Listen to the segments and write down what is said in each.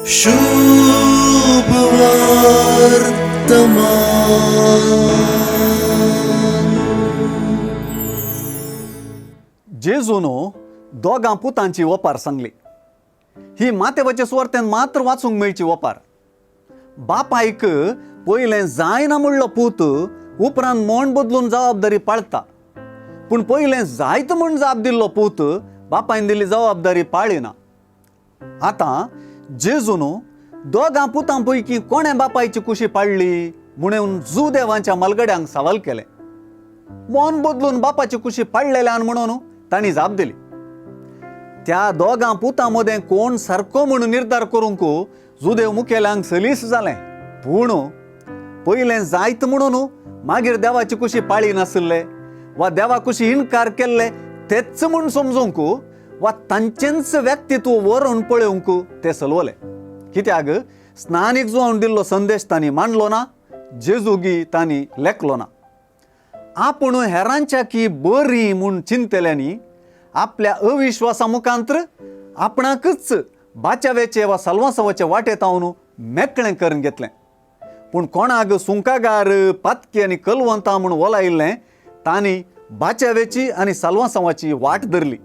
शुभ वर्तमान. जेजून दोगां पुतांची ओपार सांगली. ही मातेवाचे सुवार्तेन मात्र वाचूंक मेळची ओपार. बापायक पयलें जायना म्हणलो पूत उपरांत मन बदलून जबाबदारी पाळता, पूण पयलें जायत म्हूण जाप दिल्लो पूत बापायन दिल्ली जबाबदारी पाळिना. आतां जेजून दोगां पुतां पैकी कोणें बापायची कुशी पाळ्ळी म्हणून जुदेवांच्या मालगड्यांक सवाल केलें. मन बदलून बापाची कुशी पाळ्ळेल्यान म्हणून तांणी जाप दिली. त्या दोगां पुतां मदें कोण सारको म्हूण निर्धार करूंक जुदेव मुखेल्यांक सलीस जालें. पूण पयलें जायत म्हणून मागीर देवाची कुशी पाळी नाशिल्ले वा देवा कुशी इनकार केल्ले तेच म्हूण समजूंक वा तांचेंच व्यक्तित्व वरोवन पळोवंक ते सलवले. कित्याक स्नानीक जुवान दिल्लो संदेश तांणी मांडलो ना, जेजूगी तांणी लेखलो ना. आपूण हेरांच्या की बरी म्हूण चिंतल्यांनी आपल्या अविश्वासा मुखांत्र आपणाकच बाचावेचे वा साल्वासावाचे वाटेत हांव मेकळें करून घेतलें. पूण कोणाक सुंकागार पातकी आनी कलवंतां म्हूण वलायिल्लें तांणी बाचावेची आनी साल्वासांवाची वाट धरली.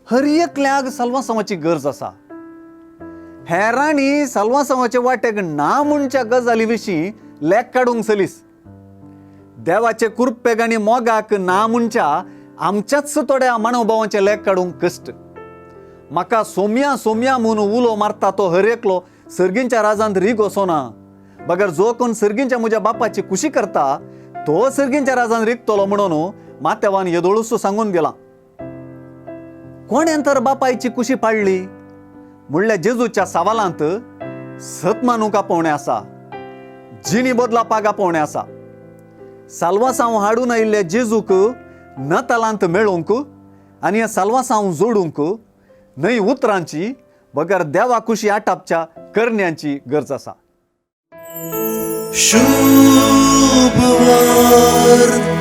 हर एकल्याक साल्वासांवाची गरज आसा. हेरांनी साल्वासांवाचे वाटेक ना म्हणच्या गजाली विशीं लेख काडूंक सलीस. देवाचे कुरपेक आनी मोगाक ना म्हणच्या आमच्याच थोड्या मानवभावांचे लेख काडूंक कश्ट. म्हाका सोम्या सोम्या म्हूण उलो मारता तो हर एकलो सर्गींच्या राजांत रीग वचोना, बगर जो कोण सर्गींच्या म्हज्या बापाची खुशी करता तो सर्गींच्या राजान रिगतलो म्हणून माथ्यावान येदोळूस सांगून दिला. कोणें तर बापायची कुशी पाडली म्हणल्यार जेजूच्या सवालांत सत मानूंक आपोवणें आसा, जिणी बदलापाक आपोवणें आसा. साल्वासांव हाडून आयिल्ल्या जेजूक नतालांत मेळोवंक आनी ह्या साल्वासांव जोडूंक न्हय उतरांची बगर देवा कुशी आटापच्या करण्यांची गरज आसा. शुभ वर्तमान.